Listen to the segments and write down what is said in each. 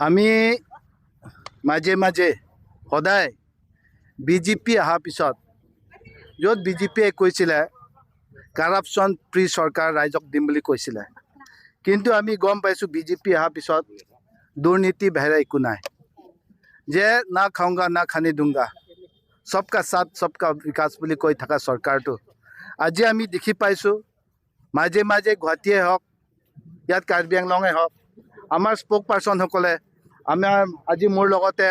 আমি মাজে মাজে সদায় বিজেপি অহাৰ পিছত, য'ত বিজেপিয়ে কৈছিলে কাৰাপশ্যন ফ্ৰী চৰকাৰ ৰাইজক দিম বুলি কৈছিলে, কিন্তু আমি গম পাইছোঁ বিজেপি অহাৰ পিছত দুৰ্নীতি বাহিৰে একো নাই। যে "ना खाऊंगा, ना खाने दूंगा, सबका साथ, सबका विकास" বুলি কৈ থকা চৰকাৰটো আজি আমি দেখি পাইছোঁ। মাজে মাজে গুৱাহাটীয়ে হওক, ইয়াত কাৰ্বি আংলঙে হওক, আমাৰ স্প'ক পাৰ্চনসকলে, আমাৰ আজি মোৰ লগতে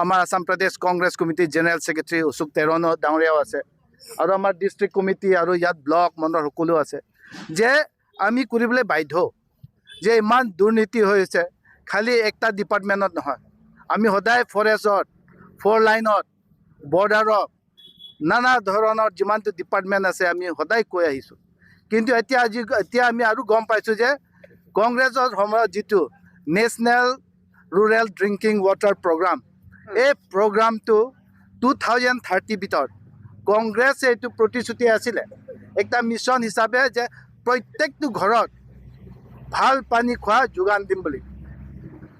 আমাৰ আছাম প্ৰদেশ কংগ্ৰেছ কমিটিৰ জেনেৰেল ছেক্ৰেটাৰী অশোক টেৰণ ডাঙৰীয়াও আছে আৰু আমাৰ ডিষ্ট্ৰিক্ট কমিটি আৰু ইয়াত ব্লক মণ্ডল সকলো আছে, যে আমি কৰিবলৈ বাধ্য যে ইমান দুৰ্নীতি হৈছে। খালি একটা ডিপাৰ্টমেণ্টত নহয়, আমি সদায় ফৰেষ্টত, ফ'ৰ লাইনত, বৰ্ডাৰত, নানা ধৰণৰ যিমানটো ডিপাৰ্টমেণ্ট আছে, আমি সদায় কৈ আহিছোঁ। কিন্তু এতিয়া আজি এতিয়া আমি আৰু গম পাইছোঁ যে কংগ্ৰেছৰ সময়ত যিটো National Rural Drinking Water Programme, এই প্ৰগ্ৰামটো 2030 ভিতৰত কংগ্ৰেছে এইটো প্ৰতিশ্ৰুতি আছিলে একটা মিছন হিচাপে যে প্ৰত্যেকটো ঘৰত ভাল পানী খোৱা যোগান দিম বুলি।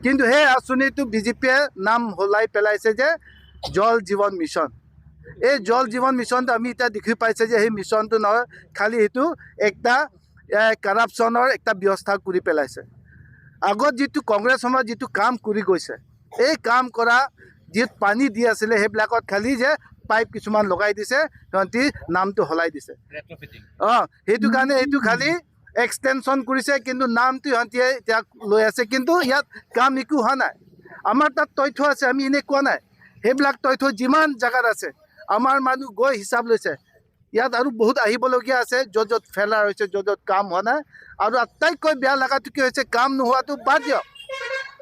কিন্তু সেই আঁচনিটো বিজেপিয়ে নাম সলাই পেলাইছে যে জল জীৱন মিছন। এই জল জীৱন মিছনটো আমি এতিয়া দেখি পাইছে যে সেই মিছনটো নহয়, খালি সেইটো একটা কাৰাপশ্যনৰ একটা ব্যৱস্থা কৰি পেলাইছে। আগত যিটো কংগ্ৰেছ সময়ত যিটো কাম কৰি গৈছে, এই কাম কৰা যি পানী দি আছিলে, সেইবিলাকত খালি যে পাইপ কিছুমান লগাই দিছে, সিহঁতি নামটো সলাই দিছে। অঁ, সেইটো কাৰণে এইটো খালি এক্সটেনশ্যন কৰিছে, কিন্তু নামটো সিহঁতিয়ে এতিয়া লৈ আছে। কিন্তু ইয়াত কাম একো হোৱা নাই। আমাৰ তাত তথ্য আছে, আমি এনেই কোৱা নাই। সেইবিলাক তথ্য যিমান জেগাত আছে, আমাৰ মানুহ গৈ হিচাপ লৈছে। ইয়াত আৰু বহুত আহিবলগীয়া আছে, য'ত য'ত ফেলাৰ হৈছে, য'ত য'ত কাম হোৱা নাই। আৰু আটাইতকৈ বেয়া লগাটো কি হৈছে, কাম নোহোৱাটো বাদ দিয়ক,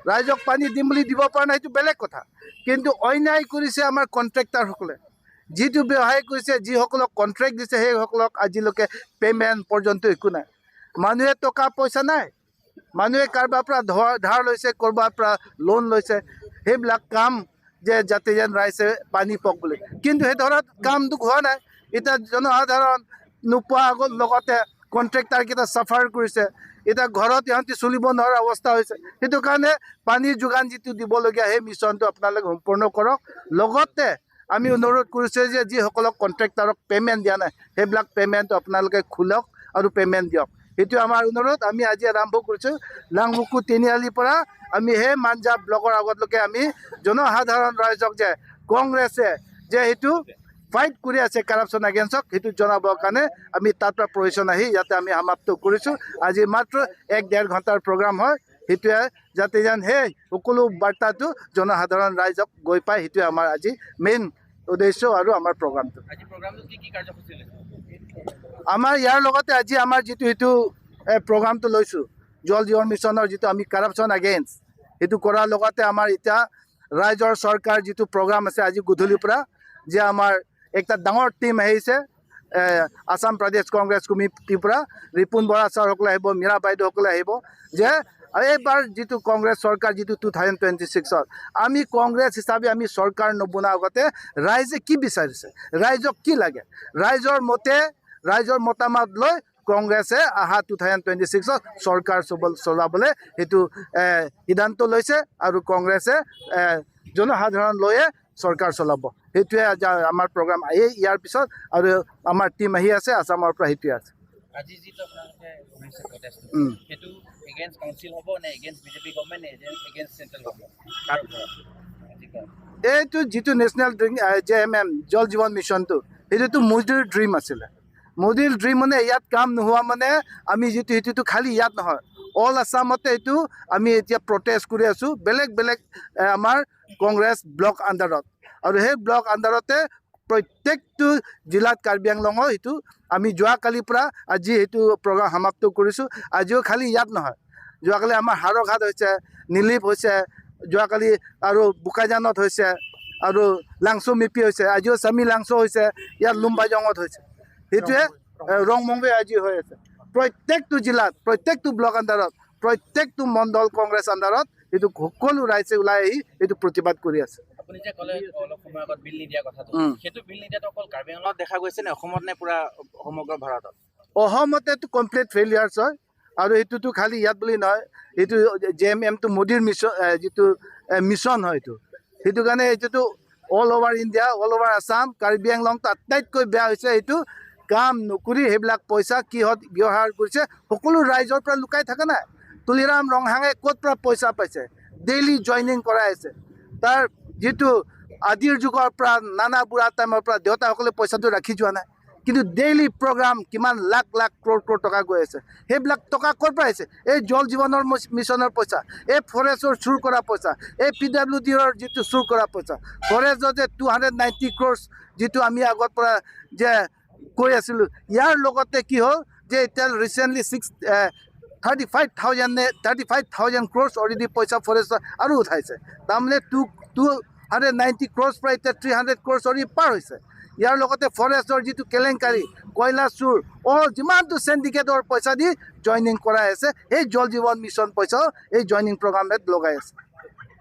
ৰাইজক পানী দিম বুলি দিব পৰা নাই, সেইটো বেলেগ কথা, কিন্তু অন্যায় কৰিছে আমাৰ কণ্ট্ৰেক্টাৰসকলে। যিটো ব্যৱসায় কৰিছে, যিসকলক কণ্ট্ৰেক্ট দিছে, সেইসকলক আজিলৈকে পে'মেণ্ট পৰ্যন্ত একো নাই। মানুহে টকা পইচা নাই, মানুহে কাৰোবাৰ পৰা ধাৰ লৈছে, ক'ৰবাৰ পৰা লোন লৈছে, সেইবিলাক কাম যে যাতে যেন ৰাইজে পানী পাওক বুলি। কিন্তু সেই ধৰণত কামটো হোৱা নাই। এতিয়া জনসাধাৰণ নোপোৱা আগত লগতে কণ্ট্ৰেক্টাৰকেইটা চাফাৰ কৰিছে। এতিয়া ঘৰত ইহঁতি চলিব নোৱাৰা অৱস্থা হৈছে। সেইটো কাৰণে পানীৰ যোগান যিটো দিবলগীয়া, সেই মিছনটো আপোনালোকে সম্পূৰ্ণ কৰক। লগতে আমি অনুৰোধ কৰিছোঁ যে যিসকলক কণ্ট্ৰেক্টাৰক পে'মেণ্ট দিয়া নাই, সেইবিলাক পে'মেণ্টটো আপোনালোকে খোলক আৰু পে'মেণ্ট দিয়ক। সেইটো আমাৰ অনুৰোধ। আমি আজি আৰম্ভ কৰিছোঁ লাংবুকু তিনিআলিৰ পৰা আমি সেই মাঞ্জা ব্লকৰ আগতলৈকে। আমি জনসাধাৰণ ৰাইজক যে কংগ্ৰেছে যে সেইটো ফাইট কৰি আছে কাৰাপশ্যন এগেইনষ্টক, সেইটো জনাবৰ কাৰণে আমি তাৰ পৰা প্ৰশিক্ষণ আহি ইয়াতে আমি সমাপ্ত কৰিছোঁ। আজি মাত্ৰ এক ডেৰ ঘণ্টাৰ প্ৰগ্ৰাম হয়। সেইটোৱে যাতে যেন সেই সকলো বাৰ্তাটো জনসাধাৰণ ৰাইজক গৈ পায়, সেইটোৱে আমাৰ আজি মেইন উদ্দেশ্য আৰু আমাৰ প্ৰগ্ৰামটো। আজি প্ৰগ্ৰামটোত কি কি কাৰ্যসূচী লৈছে? আমাৰ ইয়াৰ লগতে আজি আমাৰ যিটো সেইটো প্ৰগ্ৰামটো লৈছোঁ, জল জীৱন মিছনৰ যিটো আমি কাৰাপশ্যন এগেইনষ্ট, সেইটো কৰাৰ লগতে আমাৰ এতিয়া ৰাইজৰ চৰকাৰ যিটো প্ৰগ্ৰাম আছে, আজি গধূলিৰ পৰা যে আমাৰ একটা ডাঙৰ টীম আহিছে আছাম প্ৰদেশ কংগ্ৰেছ কমিটিৰ পৰা, ৰিপুণ বৰা ছাৰসকলে আহিব, মীৰা বাইদেউসকলে আহিব, যে এইবাৰ যিটো কংগ্ৰেছ চৰকাৰ যিটো 2026ত আমি কংগ্ৰেছ হিচাপে আমি চৰকাৰ নবনোৱাৰ আগতে ৰাইজে কি বিচাৰিছে, ৰাইজক কি লাগে, ৰাইজৰ মতে, ৰাইজৰ মতামত লৈ কংগ্ৰেছে অহা 2026ত চৰকাৰ চলাবলৈ সেইটো সিদ্ধান্ত লৈছে আৰু কংগ্ৰেছে জনসাধাৰণ লৈয়ে চৰকাৰ চলাব। সেইটোৱে আজি আমাৰ প্ৰগ্ৰাম। এই ইয়াৰ পিছত আৰু আমাৰ টীম আহি আছে আছামৰ পৰা, সেইটোৱে আছে। আজি যিটো আপোনালোকে কৰিছে প্ৰটেষ্টটো, সেইটো এগেইনষ্ট কাউন্সিল হ'ব নে এগেইনষ্ট বিজেপি গভৰ্ণমেণ্ট নে এগেইনষ্ট চেণ্ট্ৰেল গভৰ্ণমেণ্ট, কাৰ ওপৰত আজি কওঁ? এইটো যিটো নেশ্যনেল ড্ৰিংক জে এম, জল জীৱন মিছনটো, সেইটোতো মোদীৰ ড্ৰিম আছিলে। মোদীৰ ড্ৰিম মানে ইয়াত কাম নোহোৱা মানে আমি যিটো সেইটোতো খালি ইয়াত নহয়, অল আছামতে এইটো আমি এতিয়া প্ৰটেষ্ট কৰি আছোঁ বেলেগ বেলেগ আমাৰ কংগ্ৰেছ ব্লক আণ্ডাৰত। আৰু সেই ব্লক আণ্ডাৰতে প্ৰত্যেকটো জিলাত কাৰ্বি আংলঙৰ সেইটো আমি যোৱাকালিৰ পৰা আজি সেইটো প্ৰগ্ৰাম সমাপ্ত কৰিছোঁ। আজিও খালি ইয়াত নহয়, যোৱাকালি আমাৰ হাৰঘাট হৈছে, নীলিপ হৈছে যোৱাকালি, আৰু বোকাজানত হৈছে আৰু লাংচু মিপি হৈছে, আজিও চামি লাংচু হৈছে, ইয়াত লুম্বাজঙত হৈছে, সেইটোৱে ৰংমংবে আজি হৈ আছে। প্ৰত্যেকটো জিলাত, প্ৰত্যেকটো ব্লক আণ্ডাৰত, প্ৰত্যেকটো মণ্ডল কংগ্ৰেছ আণ্ডাৰত এইটো সকলো ৰাইজে ওলাই আহি এইটো প্ৰতিবাদ কৰি আছে। আপুনি যে ক'লে অলপ সময় আগত বিল নিদিয়া কথাটো, সেইটো বিল নিদিয়াটো অকল কাৰ্বি আংলঙত দেখা গৈছে নে অসমত নে পুৰা সমগ্ৰ ভাৰতত? অসমতেতো কমপ্লিট ফেইলিয়াৰ্ছ হয়। আৰু এইটোতো খালি ইয়াত বুলি নহয়, এইটো জে এম এমটো মোদীৰ মিছন, যিটো মিছন হয় এইটো। সেইটো কাৰণে এইটোতো all over India, all over Assam, Karbi আংলংটো আটাইতকৈ বেয়া হৈছে। এইটো কাম নকৰি সেইবিলাক পইচা কিহত ব্যৱহাৰ কৰিছে, সকলো ৰাইজৰ পৰা লুকাই থকা নাই। তুলিৰাম ৰংহাঙে ক'ত পৰা পইচা পাইছে? ডেইলি জইনিং কৰাই আছে। তাৰ যিটো আদিৰ যুগৰ পৰা, নানা বুঢ়া টাইমৰ পৰা দেউতাসকলে পইচাটো ৰাখি যোৱা নাই, কিন্তু ডেইলি প্ৰগ্ৰাম কিমান লাখ লাখ ক্ৰ'ৰ ক্ৰ'ৰ টকা গৈ আছে। সেইবিলাক টকা ক'ৰ পৰা আহিছে? এই জল জীৱনৰ মিছনৰ পইচা, এই ফৰেষ্টৰ চুৰ কৰা পইচা, এই পি ডাব্লিউ ডিৰ যিটো চুৰ কৰা পইচা, ফৰেষ্টৰ যে 290 ক্ৰ'ৰ্ছ যিটো আমি আগৰ পৰা যে কৈ আছিলোঁ। ইয়াৰ লগতে কি হ'ল যে এতিয়া ৰিচেণ্টলি 6 35 thousand 35,000 crores already পইচা ফৰেষ্টৰ আৰু উঠাইছে। তাৰমানে 290 ক্ৰ'ৰ্ছ পৰা এতিয়া 300 ক্ৰ'ৰ্ছ অলৰেডি পাৰ হৈছে। ইয়াৰ লগতে ফৰেষ্টৰ যিটো কেলেংকাৰী, কয়লা চুৰ, অল যিমানটো চেণ্ডিকেটৰ পইচা দি জইনিং কৰাই আছে, সেই জল জীৱন মিছন পইচাও এই জইনিং প্ৰগ্ৰামত লগাই আছে।